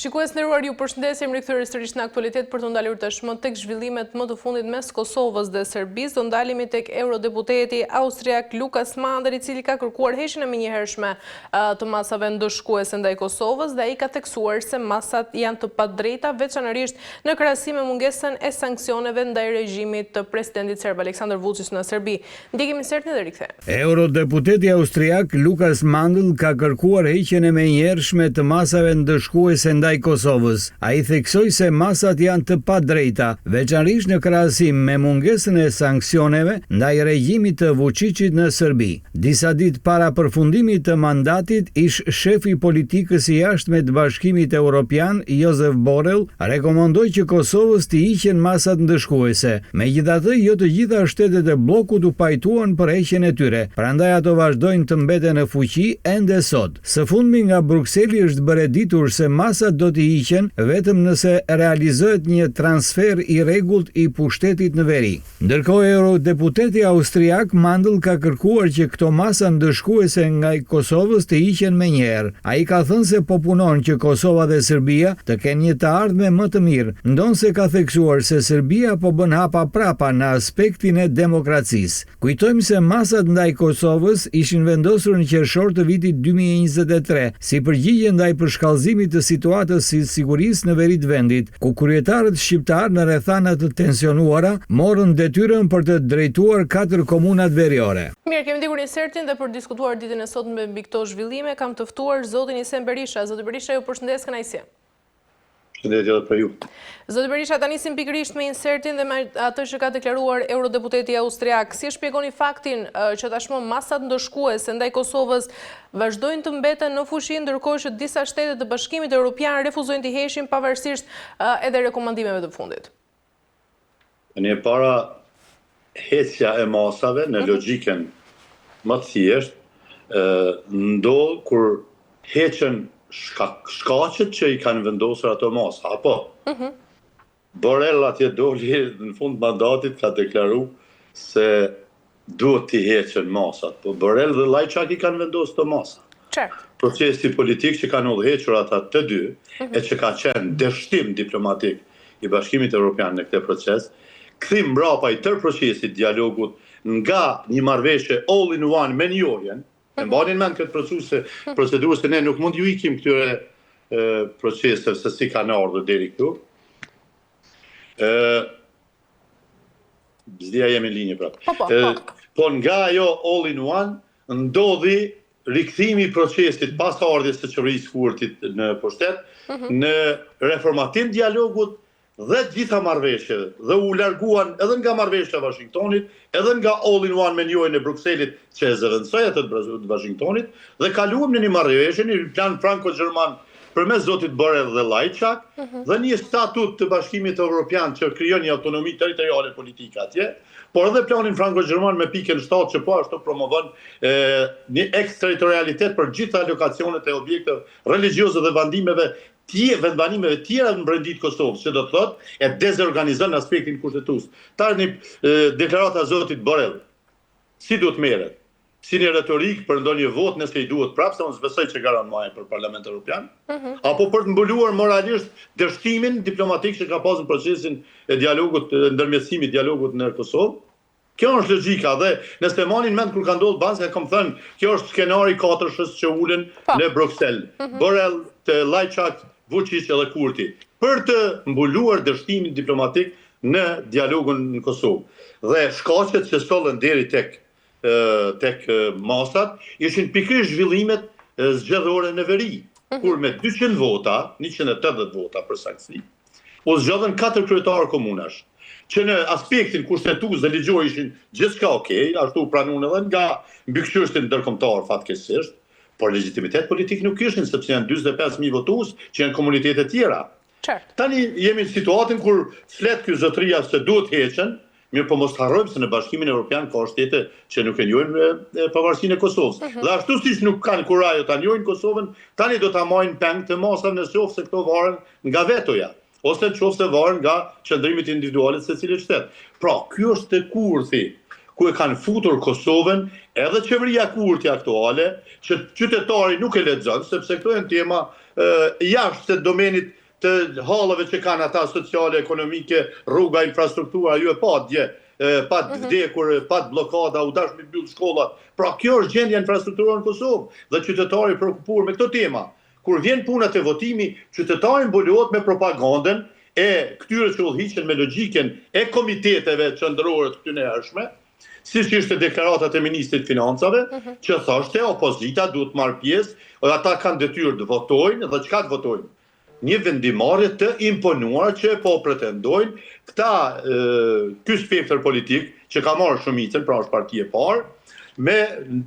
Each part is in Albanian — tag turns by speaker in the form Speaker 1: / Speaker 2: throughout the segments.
Speaker 1: Shikues të nderuar, ju përshëndesim, jemi rikthyer sërish në aktualitet për t'u ndalur tashmë tek zhvillimet më të fundit mes Kosovës dhe Serbisë. Do ndalemi tek eurodeputeti austriak Lukas Mandl, i cili ka kërkuar heqjen e menjëhershme të masave ndëshkuese ndaj Kosovës dhe ai ka theksuar se masat janë të padrejta, veçanërisht në krahasim me mungesën e sanksioneve ndaj regjimit të presidentit serb Aleksandar Vuçiq në Serbi. Ndjekim insertin dhe rikthehemi.
Speaker 2: Eurodeputeti austriak Lukas Mandl ka kërkuar heqjen e menjëhershme të masave ndëshkuese ndaj Kosovës. Ai theksoi se masat janë të padrejta, veçanërisht në krahasim me mungesën e sanksioneve ndaj regjimit të Vuçiqit në Serbi. Disa ditë para përfundimit të mandatit, ish-shefi i politikës së jashtme të Bashkimit Europian, Josep Borrell, rekomandoi që Kosovës t'i hiqen masat ndëshkuese. Megjithatë, jo të gjitha shtetet e bllokut u pajtuan për heqjen e tyre, prandaj ato vazhdojnë të mbeten në fuqi ende sot. Së fundmi nga Brukseli është bërë e ditur se masat do të hiqen vetëm nëse realizohet një transfer i rregullt i pushtetit në veri. Ndërkohë eurodeputeti austriak Mandl ka kërkuar që këto masa ndëshkuese ndaj Kosovës të hiqen menjëherë. Ai ka thënë se po punon që Kosova dhe Serbia të kenë një të ardhme më të mirë, ndonëse ka theksuar se Serbia po bën hapa prapa në aspektin e demokracisë. Kujtojmë se masat ndaj Kosovës ishin vendosur në qershor të vitit 2023, si përgjigje ndaj përshkallëzimit të situatës së sigurisë në veri të vendit, ku kryetarët shqiptarë në rrethana të tensionuara morën detyrën për të drejtuar katër komunat veriore.
Speaker 1: Mirë, kemi ndjekur insertin dhe për të diskutuar ditën e sotme mbi këto zhvillime, kam të ftuar zotin Isen Berisha. Zoti Berisha, ju përshëndes kënaqësi.
Speaker 3: Përshëndetje edhe për ju.
Speaker 1: Zoti Berisha, ta nisim pikërisht me insertin dhe me atë që ka deklaruar eurodeputeti austriak. Si e shpjegoni faktin që tashmë masat ndëshkuese ndaj Kosovës vazhdojnë të mbeten në fuqi, ndërkohë që disa shtete të Bashkimit Europian refuzojnë t'i heqin pavarësisht edhe rekomandimeve të fundit?
Speaker 3: Tani e para heqja e masave në mhm. logjikën më të thjeshtë ndodh kur heqen shka, shkaqet që i kanë vendosur ato masa, apo? Mm -hmm. Borrell atje doli në fund mandatit ka deklaru se Duhet t'i heqen masat, po Borrell dhe Lajçak i kanë vendosur këto masa.
Speaker 1: Qartë.
Speaker 3: Procesi politik që kanë udhëhequr ata të dy, e që ka qenë dështim diplomatik i Bashkimit Evropian në këtë proces, kthim mbrapa i tërë procesit dialogut nga një marrëveshje all in one me njohjen, e mbani në mend këtë proces, procedurë se ne nuk mund t'ju ikim këtyre proceseve se si kanë ardhur deri këtu. Ë S'di a jemi në linjë
Speaker 1: prapë. Po, po, po.
Speaker 3: Po nga ajo all in one ndodhi rikthimi i procesit pas ardhjes së qeverisë Kurtit në pushtet, mm -hmm. në reformatim dialogut dhe të gjitha marrëveshjeve dhe u larguan edhe nga marrëveshja e Washingtonit, edhe nga all in one me njohjen e Brukselit që e zëvendësoi atë të Washingtonit dhe kaluam në një marrëveshje, një plan franko-gjerman përmes zotit Borrell dhe Lajçak mhm. dhe një statut të Bashkimit Evropian që krijon një autonomi territoriale politike atje, por edhe planin franko-gjerman me pikën 7 që po ashtu promovon e, një eksterritorialitet për gjitha lokacionet e objekteve religjioze dhe vendimeve tje, vendbanimeve tjera në brendi të Kosovës, që do të thotë e dezorganizon aspektin kushtetues. Tani deklarata e zotit Borrell, si duhet merret? Si një retorikë për ndonjë votë nëse i duhet prapë, se unë s'besoj që garon më për Parlament Evropian, mm -hmm. apo për të mbuluar moralisht dështimin diplomatik që ka pasur në procesin e dialogut, ndërmjetësimit dialogut në Kosovë. Kjo është logjika dhe nëse mani në mend kur ka ndodhur Banjska kam thënë, kjo është skenari katërshës që ulen po. në Bruksel. Mm -hmm. Borrell, të Lajçak, Vučić edhe Kurti për të mbuluar dështimin diplomatik në dialogun në Kosovë. Dhe shkaqet që sollën deri tek tek masat ishin pikërisht zhvillimet zgjedhore në veri, mhm. kur me 200 vota, 180 vota për saktësi, u zgjodhën katër kryetarë komunash, që në aspektin kushtetues dhe ligjor ishin gjithçka okay, ashtu u pranuan edhe nga mbikëqyrësit ndërkombëtar fatkeqësisht, por legjitimitet politik nuk kishin sepse janë 45000 votues që janë komunitete tjera.
Speaker 1: Qartë.
Speaker 3: Tani jemi në situatën kur flet ky zotëria se duhet heqen, Mirëpo mos harrojmë se në Bashkimin Evropian ka shtete që nuk e njohin pavarësinë e Kosovës. Mm -hmm. Dhe ashtu siç nuk kanë kurajo ta njohin Kosovën, tani do ta majnë peng të masave në qoftë se këto varen nga vetoja ose në qoftë se varen nga qëndrimet individuale të secilit shtet. Pra, ky është kurthi ku e kanë futur Kosovën edhe qeveria Kurti aktuale, që qytetari nuk e lexon, sepse këto janë tema jashtë të domenit të halleve që kanë ata sociale, ekonomike, rruga, infrastruktura, ju e patë dje, pat mhm. vdekur, pat bllokada, u dash mi mbyll shkollat. Pra kjo është gjendja infrastrukturore në Kosovë dhe qytetari i preokupuar me këto tema. Kur vjen puna te votimi, qytetari mbulohet me propagandën e këtyre që udhëhiqen me logjikën e komiteteve qendrore të këtyre hershme, siç ishte deklaratat e ministrit të Financave, mhm. që thoshte opozita duhet të marrë pjesë, dhe ata kanë detyrë të votojnë dhe çka të votojnë? Një vendimmarrje të imponuar që po pretendojnë këta ky spektër politik që ka marrë shumicën, pra është parti e parë, me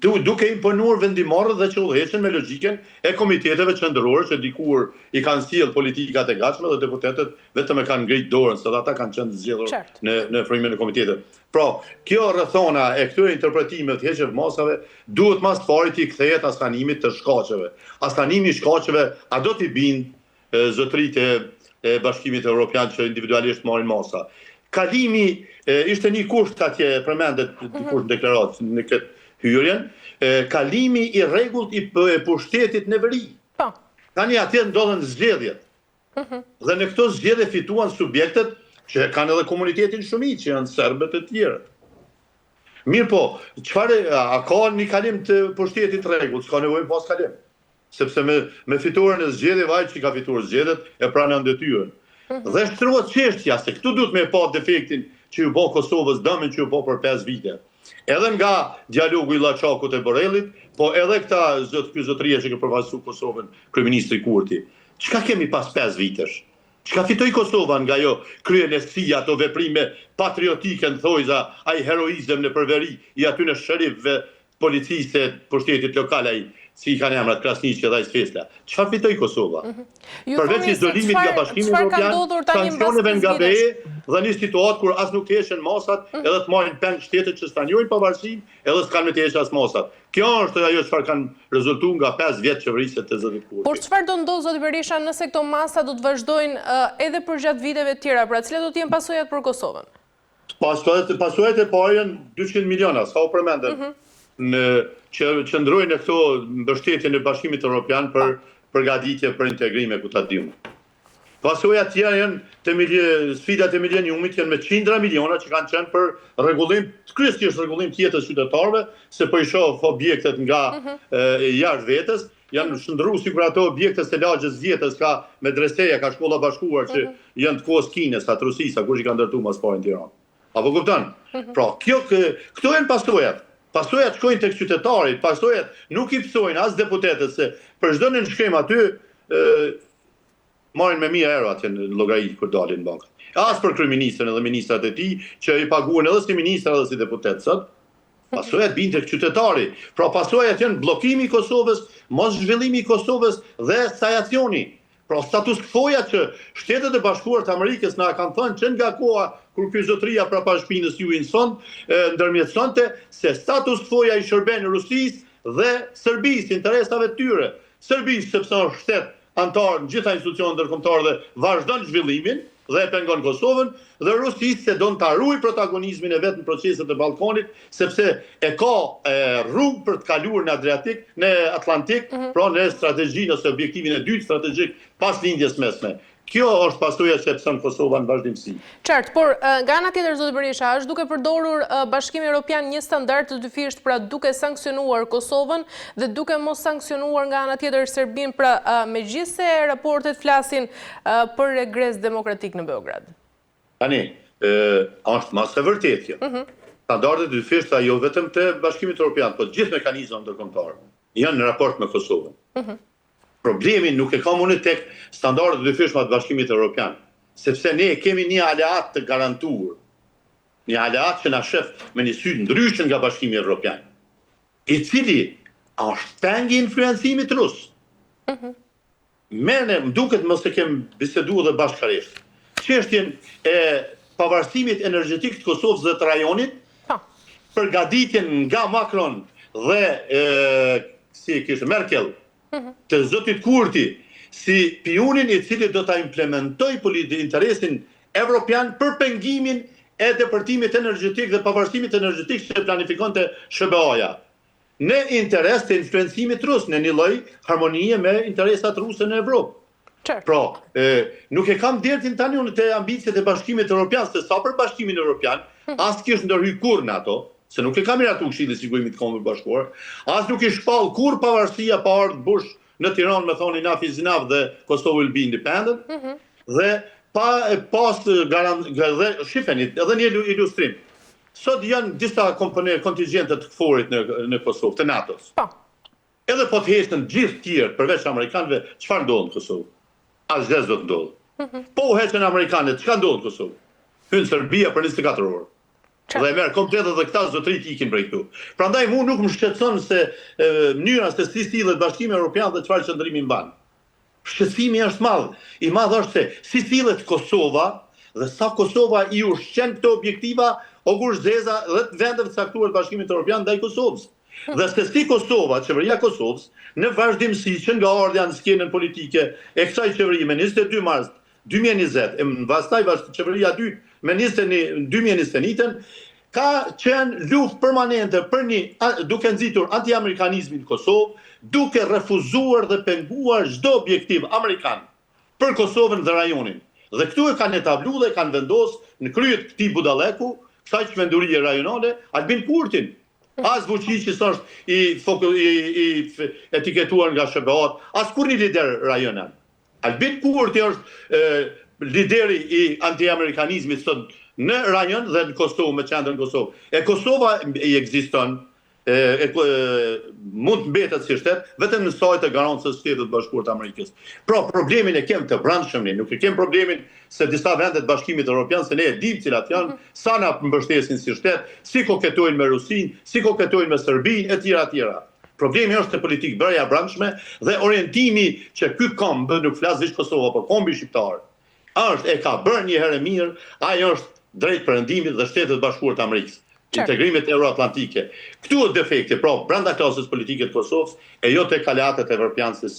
Speaker 3: duke imponuar vendimmarrje dhe që udhëheqen me logjikën e komiteteve qendrore që dikur i kanë sjellë politikat e gatshme dhe deputetët vetëm e kanë ngrit dorën se dhe ata kanë qenë të zgjedhur në në frymën e komiteteve. Pra, kjo rrethona e këtyre interpretimeve të heqjes masave duhet ma së pari t'i kthehet asanimit të shkaqeve. Asanimi i shkaqeve a do t'i bind zotëritë e Bashkimit Evropian që individualisht marrin masa. Kalimi ishte një kusht atje përmendet mhm. dikush në deklaratë në këtë hyrjen, kalimi i rregullt i pushtetit në veri.
Speaker 1: Po.
Speaker 3: Tani atje ndodhen zgjedhjet. Mhm. Dhe në këto zgjedhje fituan subjektet që e kanë edhe komunitetin shumicë, që janë serbët e tjerët. Mirëpo, çfarë, a ka një kalim të pushtetit rregullt, s'ka nevojë pas kalim. Sepse me, me fitoren e zgjedhjeve, ai që ka fituar zgjedhjet, e pranon detyrën. Mhm. Dhe shtrohet çështja se këtu duhet me pa defektin që ju bë Kosovës, dëmin që ju bë për 5 vite. Edhe nga dialogu i Lajçakut e Borellit, po edhe këta zot ky zotëria që ka përfaqësuar Kosovën, kryeministri Kurti. Çka kemi pas 5 vitesh? Çka fitoi Kosova nga ajo kryeneçësia, ato veprime patriotike në thojza, ai heroizëm nëpër veri i atyne sherifëve të policisë e pushtetit lokal ai si i kanë emrat Krasniqi dhe ai Sveçla. Çfarë fitoi Kosova?
Speaker 1: Mhm. Ju
Speaker 3: Përveç
Speaker 1: thoni se
Speaker 3: izolimit nga
Speaker 1: çfarë
Speaker 3: Bashkimi
Speaker 1: çfarë ka
Speaker 3: Evropian,
Speaker 1: ndodhur tani mbas
Speaker 3: sanksioneve
Speaker 1: 5
Speaker 3: nga BE
Speaker 1: vitesh?
Speaker 3: dhe një situatë kur as nuk të heqen masat
Speaker 1: Mhm.
Speaker 3: edhe të marrin peng shtetet që s'ta njohin pavarësinë edhe s'kanë me të heqë as masat. Kjo është ajo çfarë kanë rezultuar nga 5 vjet qeverisje të zotit
Speaker 1: Por
Speaker 3: Kurti.
Speaker 1: çfarë do ndodhë zoti Berisha nëse këto masa do të vazhdojnë edhe përgjatë viteve të tjera, pra cilat do të jenë pasojat për Kosovën?
Speaker 3: Pasojat, pasojat e para janë 200 miliona, sa u përmendën, mm -hmm. në, që qëndrojnë në këto mbështetjen e Bashkimit Evropian për përgatitje për integrime ku ta di unë. Pasojat tjera janë të milje, sfidat e mileniumit janë me qindra miliona që kanë qenë për rregullim, kryesisht rregullim të jetës qytetarëve, se po i shoh objektet nga mm -hmm. e, jashtë vetes, Janë shndërru sikur ato objekte të lagjes vjetër ka medreseja, ka shkolla bashkuar që mhm. janë të kohës Kinës, a të Rusisë, a kush i ka ndërtu mas pari në Tiranë. A po kupton? Mhm. Pra, kjo, këto janë pasojat. Pasojat shkojnë tek qytetari, pasojat nuk i pësojnë as deputetët se për çdo nënshkrim aty e, marrin me mijë euro atje në llogari kur dalin në bankë. As për kryeministrin edhe ministrat e tij që i paguhen edhe si ministra edhe si deputet sot. Pasojat bijnë tek qytetari. Pra pasojat janë bllokimi i Kosovës, mos zhvillimi i Kosovës dhe stanjacioni. Pra status quo-ja që Shtetet e Bashkuara të Amerikës na kanë thënë që nga koha kur ky zotëria prapa shpinës juaj në sond ndërmjetësonte se status quo-ja i shërben Rusisë dhe Serbisë, interesave të tyre. Serbisë sepse është shtet anëtar në gjitha institucionet ndërkombëtare dhe vazhdon zhvillimin dhe e pengon Kosovën dhe Rusisë se don ta ruajë protagonizmin e vet në proceset e Ballkanit sepse e ka e, rrugë për të kaluar në Adriatik, në Atlantik, mm -hmm. pra në strategjinë ose objektivin e dytë strategjik pas lindjes mesme. Kjo është pasoja që e pëson Kosova në
Speaker 1: vazhdimësi. Qartë, por nga ana tjetër zoti Berisha, është duke përdorur Bashkimi Evropian një standard të dyfishtë, pra duke sanksionuar Kosovën dhe duke mos sanksionuar nga ana tjetër Serbinë, pra megjithëse raportet flasin për regres demokratik në Beograd.
Speaker 3: Tani, është më se e vërtetë kjo. Mhm. Standardet e dyfishta jo vetëm të Bashkimit Evropian, po të gjithë mekanizmave ndërkombëtarë janë në raport me Kosovën. Mhm. Problemin nuk e kam unë tek standardet e dyfishta të Bashkimit Evropian, sepse ne kemi një aleat të garantuar, një aleat që na shef me një sy ndryshe nga Bashkimi Evropian, i cili është peng i influencimit rus. Mm -hmm. Mene, më duket mos e kem bisedu dhe bashkarisht. Çështjen e. pavarësimit energjetik të Kosovës dhe të rajonit,
Speaker 1: Po.
Speaker 3: përgatitjen nga Macron dhe e, si e kishte Merkel, të zotit Kurti, si piunin i cili do ta implementoj politi interesin evropian për pengimin e depërtimit energjetik dhe pavarësimit energjetik që planifikonte SHBA-ja. Në interes të influencimit rus, në një lloj harmonie me interesat ruse në Evropë.
Speaker 1: Qartë.
Speaker 3: Pra, e, nuk e kam dertin tani unë te ambiciet e Bashkimit Evropian, se sa për Bashkimin Evropian, as kish ndërhy kurrë në ato, se nuk e ka miratu Këshilli i Sigurimit të Kombeve të Bashkuara, as nuk i shpall kurrë pavarësia pa ardhur Bush në Tiranë me thonë enough is enough dhe Kosovo will be independent, dhe pa e pas garant dhe shifeni edhe një ilustrim. Sot janë disa komponentë kontingjente të KFOR-it në në Kosovë, të NATO-s.
Speaker 1: Po.
Speaker 3: Edhe po të heqën gjithë tjerë përveç amerikanëve, çfarë ndodh në Kosovë? Asgjë s'do të ndodhë. Po u heqën amerikanët, çka ndodh në Kosovë? Hyn Serbia për 24 orë.
Speaker 1: Qartë.
Speaker 3: Dhe e merr komplet edhe këta zotërit ikin prej këtu. Prandaj mu nuk më shqetëson se e, mënyra se si sillet Bashkimi Evropian dhe çfarë qëndrimi mban. Shqetësimi është madh. I madh është se si sillet Kosova dhe sa Kosova i ushqen këto objektiva ogurzeza dhe të vendeve të caktuara të Bashkimit Evropian ndaj Kosovës. Dhe se si Kosova, qeveria e Kosovës, në vazhdimësi që nga ardhja në skenën politike e kësaj qeverie me 22 mars 2020, e më pastaj vazhd qeveria e dytë me 21 2021-ën, ka qenë luftë permanente për një duke nxitur anti-amerikanizmin në Kosovë, duke refuzuar dhe penguar çdo objektiv amerikan për Kosovën dhe rajonin. Dhe këtu e kanë etablu dhe kanë vendos në krye të këtij budalleku, kësaj çmendurie rajonale, Albin Kurtin. As Vučići s'është i, foku, i, i etiketuar nga SHBA-t, as kur një lider rajonal. Albin Kurti është e, lideri i anti-amerikanizmit sot në rajon dhe në Kosovë, me qendrën në Kosovë. E Kosova i ekziston, e, e, e, mund të mbetet si shtet vetëm në sajë të garancës së Shtetit të Bashkuar të Amerikës. Pra, problemin e kem të brendshëm ne, nuk e kem problemin se disa vende të Bashkimit Evropian se ne e dim cilat janë, sa na mbështesin si shtet, si koketojnë me Rusinë, si koketojnë me Serbinë etj etj. Problemi është te politikë bërja e brendshme dhe orientimi që ky komb, nuk flas veç Kosova, por kombi shqiptar, është e ka bërë një herë e mirë, ai është drejt perëndimit dhe Shtetet Bashkuara të Amerikës.
Speaker 1: Qartë.
Speaker 3: Integrimet euroatlantike. Këtu është defekti, pra brenda klasës politike të Kosovës e jo tek aleatët evropianë se.